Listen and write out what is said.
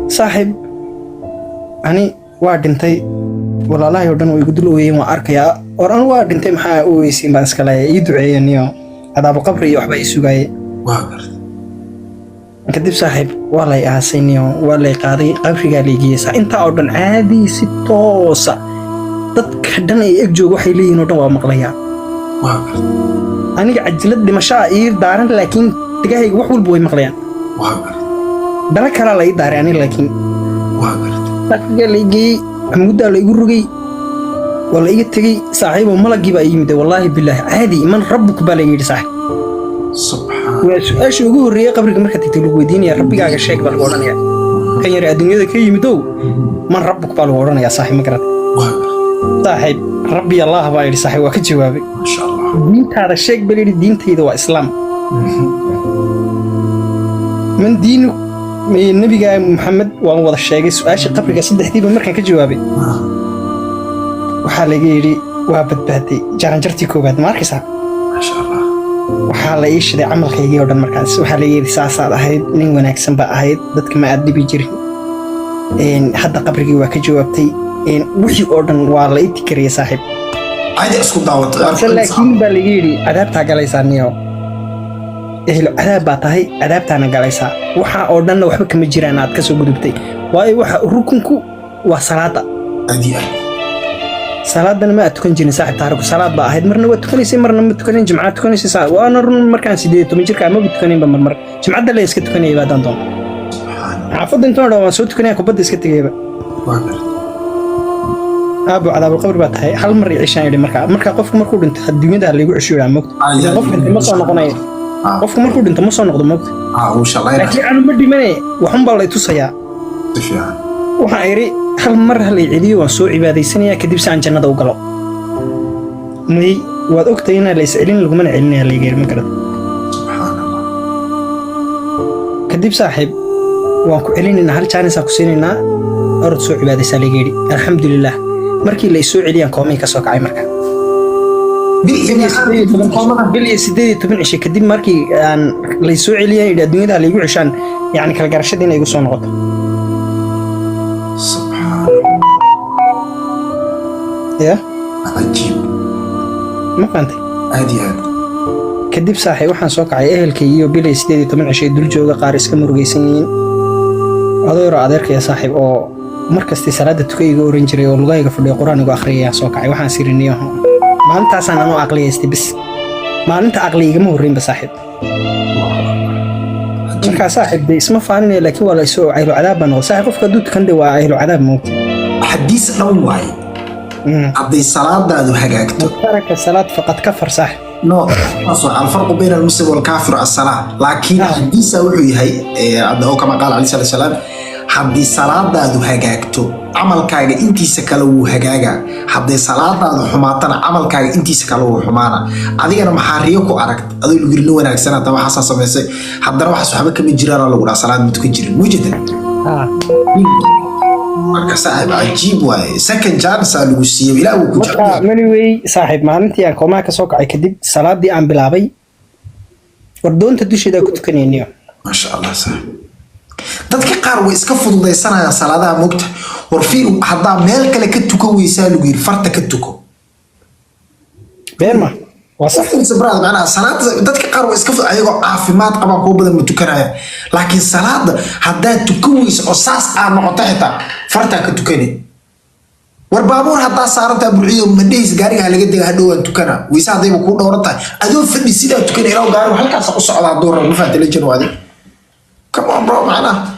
Saaxiib, ani waa dhintay, walaalahay oo dhan way igu dul ooyeen, waan arkayaa. Or anu waa dhintay, maxaa u oyeysiin baan iska leeyahay. Ii duceeyeen iyo cadaabu qabri iyo waxba ii sugaayay. Waa gartay. Kadib, saaxiib, waa lay aasay niyo, waa lay qaaday, qabrigaa lay geeyey. Saa intaa oo dhan caadi, si toosa, dadka dhan ay eg jooga waxay leeyihiin oo dhan waa maqlayaa. Waa gartay. Aniga cajalad dhimasho ah ii daaran, laakiin dhegahayga wax walba way maqlayaan. Waa gartay. Dala kalaa la ii daaray aniga laakiin. Waa gartay. Qabrigaa lay geeyey, muddaa la igu rogay, waa la iga tegey. Saaxiibo, malagii baa ii yimid. Wallaahi bilaahi, caadi, "Man rabbuk?" baa laga yidhi, saaxiib. Subxaan. Waa su-aasha ugu horreeya qabriga marka tagtay lagu weydiinaya. "Rabbigaaga sheeg" baa lagu odhanaya. Kan yar adduunyada ka yimidow, "Man rabbuk?" baa lagu odhanayaa, saaxiib, ma garata? Waa gartay. Saaxiib, "Rabbi Allah" baa yidhi. Saaxiib, waa ka jawaabay. Maasha Allah. "Diintaada sheeg" baa layidhi. "Diintayda waa Islaam." "Man diinu?" "Nebiga Maxamed." Waan wada sheegay su-aasha qabriga saddexdiiba. Markaan ka jawaabay, waxaa laga yidhi, "Waa badbaaday jaranjartii koowaad." Ma arkaysaa? Maasha Allah. Waxaa la ii shiday camalkaygii oo dhan. Markaas waxaa la yidhi, "Saasaad ahayd, nin wanaagsan baa ahayd, dadka ma aad dhibi jirin. Hadda qabrigii waa ka jawaabtay." Wixii oo dhan waa la ii tikariyay, saaxiib. Caadi isku daawatay. Balse laakiin baa laga yidhi, "Cadaabtaa galaysaa niyo, ehlo cadaab baa tahay, cadaabtaana galaysaa. Waxa oo dhanna waxba kama jiraan, aad kasoo gudubtay." Waayo, waxa rukunku waa salaada. Aad iyo aad. Salaadana ma aad tukan jirin, saaxib. Taariku salaad baa ahayd, marna waa tukanaysay, marna ma tukanayn. Jimcaad tukanaysay, waana run. Markaan 18 jirka maba tukanaynba, marmar jimcadda la iska tukanayay baa daan doon. Subxaan. Xaafadda intoon dhan waan soo tukanaya, kubadda iska tegayba. Waa gartay. "Aabo, cadaabul qabri baa tahay, hal mar i cishaan," idhi. Marka qofku markuu dhinto adduunyada laygu cesho yidhaa, mogta? Qof dhintay ma soo noqonayo. Qofku markuu dhinto ma soo noqdo, mogta? Wuu shalayna. Laakiin anu ma dhimane, waxun baa lay tusayaa. Si fiican. Waxaan idhi, "Hal mar ha lay celiyo, waan soo cibaadaysanayaa, kadib si aan jannada u galo." "May, waad ogtahay inaa la iscelin, lagumana celinaya," layga yidhi, ma garad? Subxaan Allah. Kadib, saaxiib, "Waan ku celinaynaa, hal chance aa ku siinaynaa, orod soo cibaadaysaa," layga yidhi. Alxamdulilah, markii la isoo celiyaan koomihii ka soo kacay marka. Bil iyo Bil iyo 18 cishe kadib markii aan laysoo celiyay, yidhi adduunyada laygu ceshaan, yani kala garashadii inay igu soo noqoto. Subxaan. Ya. Cajiib. Ma fahantay? Aad iyo aad. Kadib, saaxiib, waxaan soo kacay ehelkay iyo bil iyo 18 cishay dul jooga, qaar iska murugaysan yihiin. Adeero, adeerkaya, saaxiib, oo markastii salaada tuka iga oran jiray oo lugahayga fadhiyo, qur-aan igu akhriyayaan soo kacay. Waxaan siriniyo maalintaasaan anoo aqliyaystay bis. Maalinta aqli igama horreynba, saaxiib. Markaa, saaxiib, dee isma faaninaya, laakiin waa la isoo ahlu cadaab baa noqday, saaxiib. Qofka hadduu tukan de waa ahlu cadaab, moogta? Xadiis dhan waaye hadday salaadaadu hagaagto. "ترك الصلاة فقد كفر," saaxiib. No, taas waa الفرق بين المسلم والكافر الصلاة. Laakiin xadiisa wuxuu yahay oo كما قال عليه الصلاة والسلام, haddii salaadaadu hagaagto, camalkaaga intiisa kale wuu hagaagaa. Hadday salaadaadu xumaatana, camalkaaga intiisa kale wuu xumaana. Adigana maxaa riyo ku aragt adoo lagu yiri nin wanaagsan hata waxaasaa samaysay, haddana waxaas waxba kama jiraan, lagu dhaha salaad ma tukan jirin mujida. Marka, saaxiib, cajiib waaye. Second chance aa lagu siiyey, ilaah wuu ku jecel Marka yahay. Anyway, saaxiib, maalintii aan koomaha ka soo kacay kadib, salaadii aan bilaabay, wardoonta dusheeda ku tukanayniyo. Maasha Allah, saaxiib. Dadka qaar way iska fududaysanayaan salaadaha, mogta? War fiir, haddaa meel kale ka tukan weysaa, lagu yiri farta ka tuko. Been ma waa sax. Fiirsa, brother, macnaha salaada dadka qaar way iska ayagoo caafimaad qabaan, kuwa badan ma tukanaya. Laakiin salaada haddaad tukan weyso oo saas aad noqoto, xitaa fartaa ka tukani. War baabuur haddaa saarantaa, burciyo ma dhehis gaariga ha laga dega, hadhow waan tukana. Weyse haddayba kuu dhowran tahay, adoo fadhi sidaa tukana, ilaa gaarigu halkaasa u socda hadduu rabo. Ma fahamta? Lejan waadi. Come on, bro, macnaha.